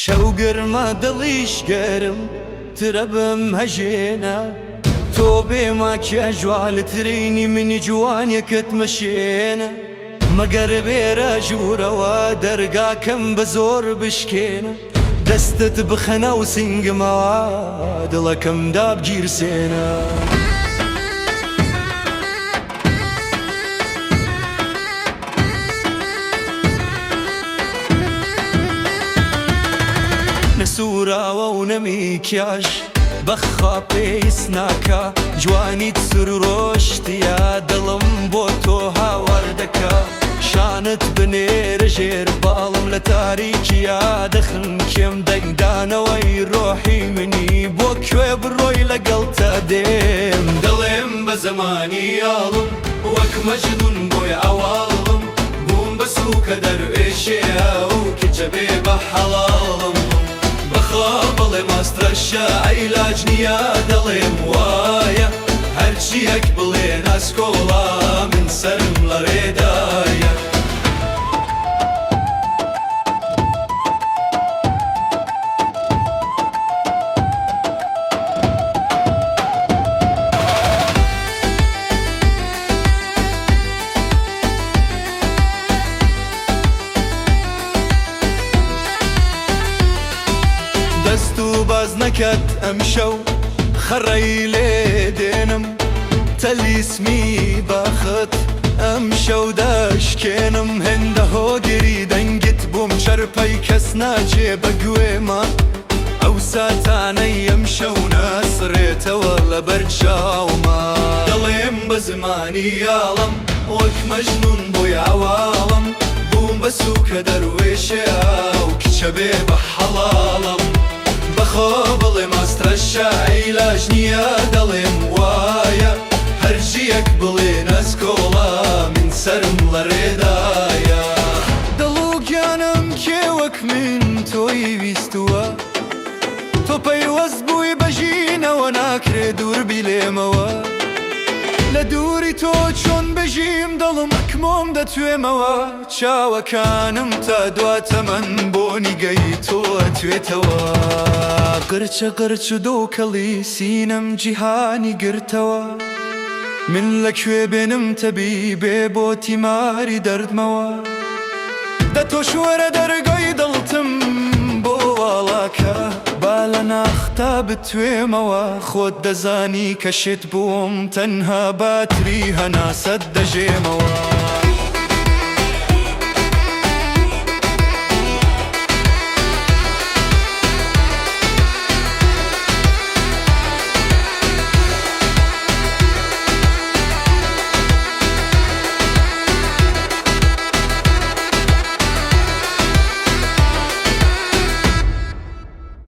شەو گەرمە دڵیش گەرم ترەبم هەژێنە تۆ بێ ماکیاژ جوانترینی منی جوانیەکەت مەشێنە مەگەر بێرە ژوورەوە دەرگاکەم بە زۆر بشکێنە دەستت بخەنە و سنگمەوە دڵەکەم دابگیرسێنە. نە سووراوە و نە میکیاژ بەخوا پێیس ناکا جوانیت سور ڕۆشتیە دڵم بۆ تۆ هاوار دەکا شانت بنێرە ژێر باڵم لە تاریکیا دەخنکێم دەنگدانەوەی ڕۆحی منی بۆ کوێ بڕۆی لەگەڵتا دێم دەڵێم بە زمانی یاڵم وەک مەجنون بۆی عەواڵم بووم بە سووکە دەروێشێ ئەو کچە بێ بە حەڵاڵم بەخوا بڵێ ماست ڕەشە عیلاج نییە دەڵێم وایە هەرچیەک بڵێ ناسکۆڵا من سەرم لە ڕێدایە. دەست و بازنەکەت ئەمشەو خەڕەی لێ دێنم تەلیسمی بەخت ئەمشەو دەشکێنم هێندە هۆگری دەنگت بووم چرپەی کەس ناچێ بە گوێما ئەو ساتانەی ئەمشەو ناسڕێتەوە لەبەر چاوما دەڵێم بە زمانی یاڵم وەک مەجنون بۆی عەواڵم بووم بە سووکە دەروێشێ ئەو کچە بێ بە حەڵاڵم بەخۆ بڵێ ماست ڕەشە عیلاج نییە دەڵێم وایە هەرچیەک بڵێ ناسکۆڵە من سەرم لە ڕێدایە. دڵ و گیانم کێ وەک من تۆی ویستووە تۆ پەیوەست بووی بە ژینەوە ناکرێ دوور بی لێمەوە لە دووری تۆ چۆن بژیم دڵم وەک مۆم دەتوێمەوە چاوەکانم تا دوا تەمەن بۆ نیگەی تۆ ئەتوێتەوە قرچە قرچ و دووکەڵی سینەم جیهانی گرتەوە من لە کوێ بێنم تەبیبێ بۆ تیماری دەردمەوە دە تۆش وەرە دەرگای دڵتم بۆ واڵاکە با لە ناختا بتوێمەوە خۆت دەزانی کە شێت بووم تەنها باتری هەناسەت دەژێمەوە.